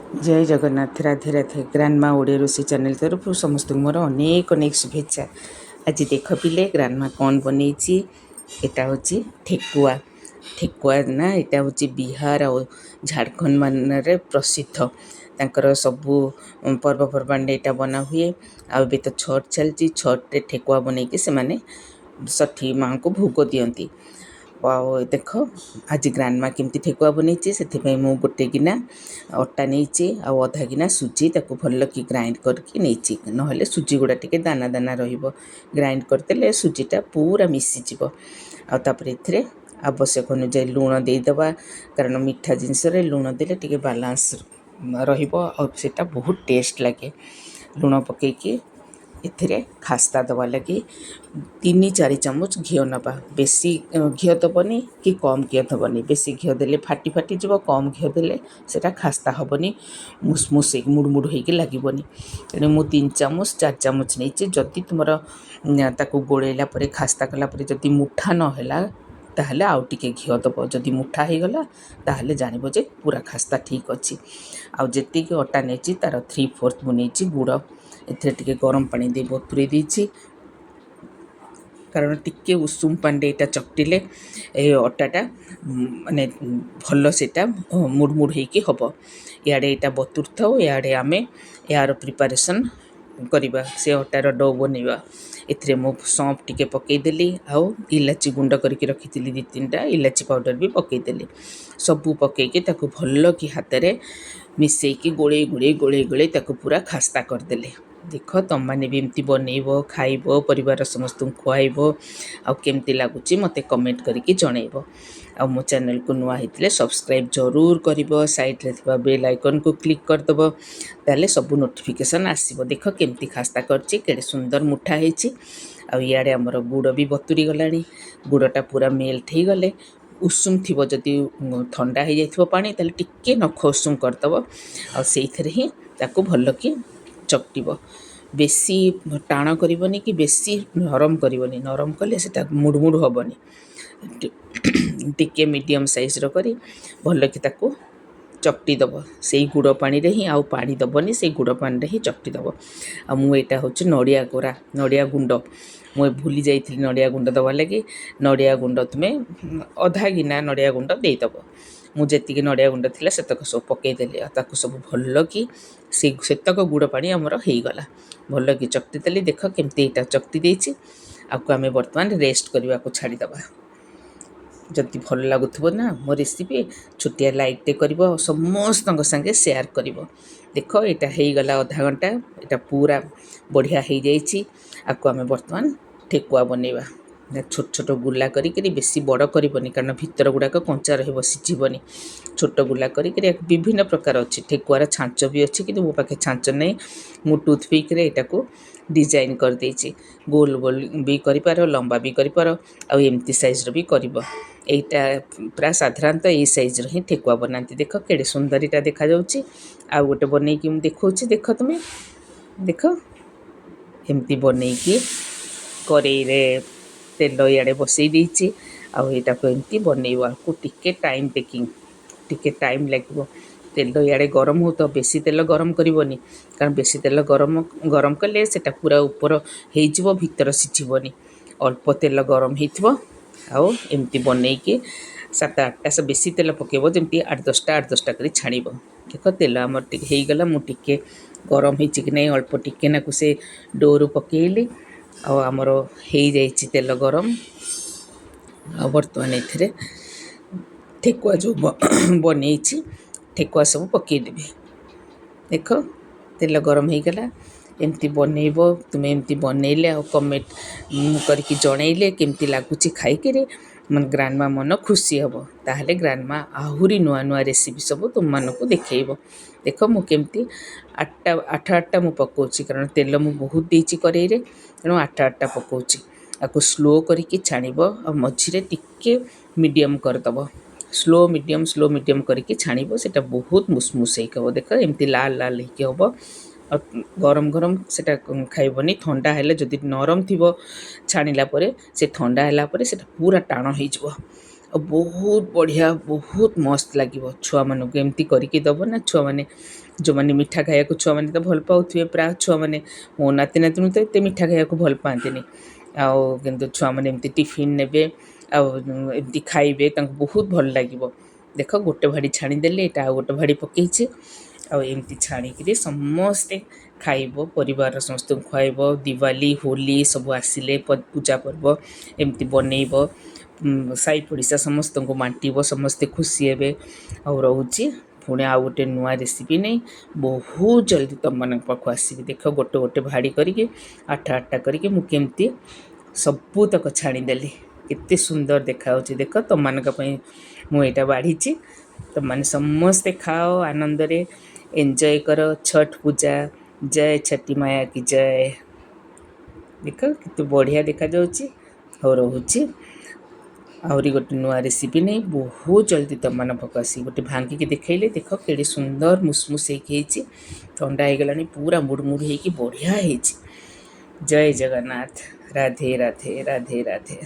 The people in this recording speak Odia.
ଜୟ ଜଗନ୍ନାଥ, ରାଧେ ରାଧେ। ଗ୍ରାଣ୍ଡମା ଓଡ଼ିଆ ରୋଷେଇ ଚ୍ୟାନେଲ୍ ତରଫରୁ ସମସ୍ତଙ୍କୁ ମୋର ଅନେକ ଅନେକ ଶୁଭେଚ୍ଛା। ଆଜି ଦେଖ ପିଲେ, ଗ୍ରାଣ୍ଡମା କ'ଣ ବନେଇଛି। ଏଇଟା ହେଉଛି ଠେକୁଆ। ଠେକୁଆ ନା, ଏଇଟା ହେଉଛି ବିହାର ଆଉ ଝାଡ଼ଖଣ୍ଡ ମାନରେ ପ୍ରସିଦ୍ଧ। ତାଙ୍କର ସବୁ ପର୍ବପର୍ବାଣିରେ ଏଇଟା ବନା ହୁଏ। ଆଉ ଏବେ ତ ଛଟ୍ ଚାଲିଛି। ଛଟ୍ରେ ଠେକୁଆ ବନେଇକି ସେମାନେ ଷଠୀ ମାଆଙ୍କୁ ଭୋଗ ଦିଅନ୍ତି। ଆଉ ଦେଖ, ଆଜି ଗ୍ରାଣ୍ଡମା କେମିତି ଠେକୁଆ ବନେଇଛି। ସେଥିପାଇଁ ମୁଁ ଗୋଟେ ଗିନା ଅଟା ନେଇଛି ଆଉ ଅଧା ଗିନା ସୁଜି, ତାକୁ ଭଲକି ଗ୍ରାଇଣ୍ଡ କରିକି ନେଇଛି। ନହେଲେ ସୁଜି ଗୁଡ଼ା ଟିକେ ଦାନା ଦାନା ରହିବ। ଗ୍ରାଇଣ୍ଡ କରିଦେଲେ ସୁଜିଟା ପୁରା ମିଶିଯିବ। ଆଉ ତାପରେ ଏଥିରେ ଆବଶ୍ୟକ ଅନୁଯାୟୀ ଲୁଣ ଦେଇଦେବା, କାରଣ ମିଠା ଜିନିଷରେ ଲୁଣ ଦେଲେ ଟିକେ ବାଲାନ୍ସ ରହିବ ଆଉ ସେଇଟା ବହୁତ ଟେଷ୍ଟ ଲାଗେ। ଲୁଣ ପକାଇକି ଏଥିରେ ଖାସ୍ତା ଦେବା ଲାଗି 3-4 ଚାମଚ ଘିଅ ନେବା। ବେଶୀ ଘିଅ ଦେବନି କି କମ୍ ଘିଅ ଦେବନି। ବେଶୀ ଘିଅ ଦେଲେ ଫାଟି ଫାଟିଯିବ, କମ୍ ଘିଅ ଦେଲେ ସେଇଟା ଖାସ୍ତା ହେବନି, ମୁସମୁସ ହେଇକି ମୁଡ଼ୁ ହେଇକି ଲାଗିବନି। ତେଣୁ ମୁଁ 3 ଚାମଚ 4 ଚାମଚ ନେଇଛି। ଯଦି ତୁମର ତାକୁ ଗୋଳେଇଲା ପରେ, ଖାସ୍ତା କଲା ପରେ ଯଦି ମୁଠା ନହେଲା, ତାହେଲେ ଆଉ ଟିକେ ଘିଅ ଦେବ। ଯଦି ମୁଠା ହେଇଗଲା, ତାହେଲେ ଜାଣିବ ଯେ ପୁରା ଖାସ୍ତା ଠିକ୍ ଅଛି। ଆଉ ଯେତିକି ଅଟା ନେଇଛି, ତା'ର 3/4 ମୁଁ ନେଇଛି ଗୁଡ଼। ଏଥିରେ ଟିକେ ଗରମ ପାଣି ଦେଇ ବତୁରେଇ ଦେଇଛି, କାରଣ ଟିକେ ଉଷୁମ ପାଣିରେ ଏଇଟା ଚକଟିଲେ ଏ ଅଟାଟା ମାନେ ଭଲ ସେଇଟା ମୁଡ଼ୁ ହେଇକି ହେବ। ଇଆଡ଼େ ଏଇଟା ବତୁରି ଥାଉ, ଇଆଡ଼େ ଆମେ ଏହାର ପ୍ରିପାରେସନ୍ କରିବା, ସେ ଅଟାର do ବନେଇବା। ଏଥିରେ ମୁଁ ସମ୍ପ ଟିକେ ପକାଇଦେଲି ଆଉ ଇଲାଚି ଗୁଣ୍ଡ କରିକି ରଖିଥିଲି 2-3ଟା, ଇଲାଚି ପାଉଡ଼ର ବି ପକାଇଦେଲି। ସବୁ ପକାଇକି ତାକୁ ଭଲକି ହାତରେ ମିଶେଇକି ଗୋଳେଇ ଗୋଳେଇ ଗୋଳେଇ ଗୋଳେଇ ତାକୁ ପୁରା ଖାସ୍ତା କରିଦେଲି। ଦେଖ, ତୁମମାନେ ବି ଏମିତି ବନେଇବ, ଖାଇବ, ପରିବାର ସମସ୍ତଙ୍କୁ ଖୁଆଇବ ଆଉ କେମିତି ଲାଗୁଛି ମୋତେ କମେଣ୍ଟ କରିକି ଜଣେଇବ। ଆଉ ମୋ ଚ୍ୟାନେଲକୁ ନୂଆ ହେଇଥିଲେ ସବସ୍କ୍ରାଇବ୍ ଜରୁର କରିବ, ସାଇଡ଼୍ରେ ଥିବା ବେଲ୍ ଆଇକନ୍କୁ କ୍ଲିକ୍ କରିଦେବ, ତାହେଲେ ସବୁ ନୋଟିଫିକେସନ୍ ଆସିବ। ଦେଖ କେମିତି ଖାସ୍ତା କରିଛି, କେଡ଼େ ସୁନ୍ଦର ମୁଠା ହେଇଛି। ଆଉ ଇଆଡ଼େ ଆମର ଗୁଡ଼ ବି ବତୁରି ଗଲାଣି। ଗୁଡ଼ଟା ପୁରା ମେଲ୍ଟ ହେଇଗଲେ, ଉଷୁମ ଥିବ, ଯଦି ଥଣ୍ଡା ହେଇଯାଇଥିବ ପାଣି, ତାହେଲେ ଟିକେ ନଖ ଉଷୁମ କରିଦେବ ଆଉ ସେଇଥିରେ ହିଁ ତାକୁ ଭଲକି ଚକଟିବ। ବେଶୀ ଟାଣ କରିବନି କି ବେଶୀ ନରମ କରିବନି। ନରମ କଲେ ସେଇଟା ମୁଡ଼ୁ ହେବନି। ଟିକେ ମିଡ଼ିୟମ୍ ସାଇଜ୍ର କରି ଭଲକି ତାକୁ ଚକଟି ଦେବ ସେଇ ଗୁଡ଼ ପାଣିରେ ହିଁ। ଆଉ ପାଣି ଦେବନି, ସେଇ ଗୁଡ଼ ପାଣିରେ ହିଁ ଚକଟି ଦେବ। ଆଉ ମୁଁ ଏଇଟା ହେଉଛି ନଡ଼ିଆ କୋରା, ନଡ଼ିଆ ଗୁଣ୍ଡ। ମୁଁ ଭୁଲି ଯାଇଥିଲି ନଡ଼ିଆ ଗୁଣ୍ଡ ଦେବା ଲାଗି। ନଡ଼ିଆ ଗୁଣ୍ଡ ତୁମେ ଅଧା ଗିନା ନଡ଼ିଆ ଗୁଣ୍ଡ ଦେଇଦେବ। ମୁଁ ଯେତିକି ନଡ଼ିଆ ଗୁଣ୍ଡ ଥିଲା, ସେତକ ସବୁ ପକାଇଦେଲି ଆଉ ତାକୁ ସବୁ ଭଲକି ସେ ସେତକ ଗୁଡ଼ ପାଣି ଆମର ହେଇଗଲା। ଭଲକି ଚକଟି ଦେଲି। ଦେଖ କେମିତି ଏଇଟା ଚକଟି ଦେଇଛି। ଆକୁ ଆମେ ବର୍ତ୍ତମାନ ରେଷ୍ଟ କରିବାକୁ ଛାଡ଼ିଦେବା। ଯଦି ଭଲ ଲାଗୁଥିବ ନା ମୋ ରେସିପି, ଛୋଟିଆ ଲାଇକ୍ଟେ କରିବ ଆଉ ସମସ୍ତଙ୍କ ସାଙ୍ଗେ ସେୟାର କରିବ। ଦେଖ, ଏଇଟା ହେଇଗଲା ଅଧା ଘଣ୍ଟା, ଏଇଟା ପୁରା ବଢ଼ିଆ ହେଇଯାଇଛି। ଆକୁ ଆମେ ବର୍ତ୍ତମାନ ଠେକୁଆ ବନେଇବା। ଛୋଟ ଛୋଟ ଗୁଲା କରିକିରି, ବେଶୀ ବଡ଼ କରିବନି, କାରଣ ଭିତର ଗୁଡ଼ାକ କଞ୍ଚା ରହିବ, ସିଝିବନି। ଛୋଟ ଗୁଲା କରିକିରି, ବିଭିନ୍ନ ପ୍ରକାର ଅଛି ଠେକୁଆର, ଛାଞ୍ଚ ବି ଅଛି, କିନ୍ତୁ ମୋ ପାଖେ ଛାଞ୍ଚ ନାହିଁ। ମୁଁ ଟୁଥପିକ୍ରେ ଏଇଟାକୁ ଡିଜାଇନ୍ କରିଦେଇଛି। ଗୋଲ ଗୋଲ ବି କରିପାର, ଲମ୍ବା ବି କରିପାର ଆଉ ଏମିତି ସାଇଜ୍ର ବି କରିବ। ଏଇଟା ପୁରା ସାଧାରଣତଃ ଏଇ ସାଇଜ୍ର ହିଁ ଠେକୁଆ ବନାନ୍ତି। ଦେଖ କେଡ଼େ ସୁନ୍ଦରୀଟା ଦେଖାଯାଉଛି। ଆଉ ଗୋଟେ ବନେଇକି ମୁଁ ଦେଖାଉଛି, ଦେଖ ତୁମେ। ଦେଖ, ଏମିତି ବନେଇକି କରେଇରେ ତେଲ ଇଆଡ଼େ ବସେଇ ଦେଇଛି ଆଉ ଏଇଟାକୁ ଏମିତି ବନେଇବ। ଆକୁ ଟିକେ ଟାଇମ୍ ଟେକିଂ, ଟିକେ ଟାଇମ୍ ଲାଗିବ। ତେଲ ଇଆଡ଼େ ଗରମ ହେଉଥିବ। ବେଶୀ ତେଲ ଗରମ କରିବନି, କାରଣ ବେଶୀ ତେଲ ଗରମ ଗରମ କଲେ ସେଇଟା ପୁରା ଉପର ହେଇଯିବ, ଭିତର ସିଝିବନି। ଅଳ୍ପ ତେଲ ଗରମ ହେଇଥିବ ଆଉ ଏମିତି ବନେଇକି 7-8ଟା, ସେ ବେଶୀ ତେଲ ପକାଇବ, ଯେମିତି 8-10ଟା 8-10ଟା କରି ଛାଣିବ। ଦେଖ, ତେଲ ଆମର ଟିକେ ହେଇଗଲା। ମୁଁ ଟିକେ ଗରମ ହେଇଛି କି ନାହିଁ ଅଳ୍ପ ଟିକେ ନାକୁ ସେ ଡୋରୁ ପକାଇଲି ଆଉ ଆମର ହେଇଯାଇଛି ତେଲ ଗରମ। ଆଉ ବର୍ତ୍ତମାନ ଏଥିରେ ଠେକୁଆ ଯେଉଁ ବନେଇଛି, ଠେକୁଆ ସବୁ ପକାଇଦେବି। ଦେଖ, ତେଲ ଗରମ ହେଇଗଲା। ଏମିତି ବନେଇବ ତୁମେ। ଏମିତି ବନେଇଲେ ଆଉ କମେଣ୍ଟ କରିକି ଜଣେଇଲେ କେମିତି ଲାଗୁଛି ଖାଇକିରି, ମାନେ ଗ୍ରାଣ୍ଡମା ମନ ଖୁସି ହେବ। ତାହେଲେ ଗ୍ରାଣ୍ଡମା ଆହୁରି ନୂଆ ନୂଆ ରେସିପି ସବୁ ତୁମମାନଙ୍କୁ ଦେଖେଇବ। ଦେଖ, ମୁଁ କେମିତି 8ଟା, 8-8ଟା ମୁଁ ପକାଉଛି, କାରଣ ତେଲ ମୁଁ ବହୁତ ଦେଇଛି କରେଇରେ, ତେଣୁ 8-8ଟା ପକାଉଛି। ଆକୁ ସ୍ଲୋ କରିକି ଛାଣିବ ଆଉ ମଝିରେ ଟିକେ ମିଡ଼ିୟମ୍ କରିଦେବ। ସ୍ଲୋ ମିଡ଼ିୟମ୍, ସ୍ଲୋ ମିଡ଼ିୟମ୍ କରିକି ଛାଣିବ, ସେଇଟା ବହୁତ ମୁସମୁସ ହେଇକି ହେବ। ଦେଖ, ଏମିତି ଲାଲ ଲାଲ ହେଇକି ହେବ। ଆଉ ଗରମ ଗରମ ସେଇଟା ଖାଇବନି। ଥଣ୍ଡା ହେଲେ, ଯଦି ନରମ ଥିବ ଛାଣିଲା ପରେ, ସେ ଥଣ୍ଡା ହେଲା ପରେ ସେଇଟା ପୁରା ଟାଣ ହେଇଯିବ। ଆଉ ବହୁତ ବଢ଼ିଆ, ବହୁତ ମସ୍ତ ଲାଗିବ। ଛୁଆମାନଙ୍କୁ ଏମିତି କରିକି ଦେବ ନା, ଛୁଆମାନେ ଯେଉଁମାନେ ମିଠା ଖାଇବାକୁ ଛୁଆମାନେ ତ ଭଲ ପାଉଥିବେ ପ୍ରାୟ ଛୁଆମାନେ। ମୋ ନାତି ନାତୁଣୀ ତ ଏତେ ମିଠା ଖାଇବାକୁ ଭଲ ପାଆନ୍ତିନି, ଆଉ କିନ୍ତୁ ଛୁଆମାନେ ଏମିତି ଟିଫିନ୍ ନେବେ ଆଉ ଏମିତି ଖାଇବେ, ତାଙ୍କୁ ବହୁତ ଭଲ ଲାଗିବ। ଦେଖ, ଗୋଟେ ଭାଡ଼ି ଛାଣିଦେଲି, ଏଇଟା ଆଉ ଗୋଟେ ଭାଡ଼ି ପକେଇଛି। ଆଉ ଏମିତି ଛାଣିକିରି ସମସ୍ତେ ଖାଇବ, ପରିବାରର ସମସ୍ତଙ୍କୁ ଖୁଆଇବ। ଦିୱାଲି, ହୋଲି ସବୁ ଆସିଲେ, ପୂଜା ପର୍ବ ଏମିତି ବନେଇବ, ସାହି ପଡ଼ିଶା ସମସ୍ତଙ୍କୁ ବାଣ୍ଟିବ, ସମସ୍ତେ ଖୁସି ହେବେ। ଆଉ ରହୁଛି, ପୁଣି ଆଉ ଗୋଟେ ନୂଆ ରେସିପି ନେଇ ବହୁତ ଜଲ୍ଦି ତୁମମାନଙ୍କ ପାଖକୁ ଆସିବି। ଦେଖ, ଗୋଟେ ଗୋଟେ ଭାଡ଼ି କରିକି ଆଠଟା ଆଠଟା କରିକି ମୁଁ କେମିତି ସବୁତକ ଛାଣିଦେଲି, କେତେ ସୁନ୍ଦର ଦେଖାଯାଉଛି ଦେଖ। ତୁମମାନଙ୍କ ପାଇଁ ମୁଁ ଏଇଟା ବାଢ଼ିଛି, ତୁମମାନେ ସମସ୍ତେ ଖାଅ, ଆନନ୍ଦରେ ଏନ୍ଜୟ କର ଛଟ୍ ପୂଜା। ଜୟ ଛଟି ମାୟା କି ଜୟ। ଦେଖ, କେତେ ବଢ଼ିଆ ଦେଖାଯାଉଛି। ହଉ, ରହୁଛି, ଆହୁରି ଗୋଟେ ନୂଆ ରେସିପି ନେଇ ବହୁତ ଜଲ୍ଦି ତୁମମାନଙ୍କ ପାଖକୁ ଆସିବି। ଗୋଟେ ଭାଙ୍ଗିକି ଦେଖେଇଲେ, ଦେଖ କେଡ଼େ ସୁନ୍ଦର ମୁସମୁସ ହେଇକି ହେଇଛି। ଥଣ୍ଡା ହେଇଗଲାଣି, ପୁରା ମୁଡ଼ମୁଡ଼ ହେଇକି ବଢ଼ିଆ ହେଇଛି। ଜୟ ଜଗନ୍ନାଥ, ରାଧେ ରାଧେ, ରାଧେ ରାଧେ।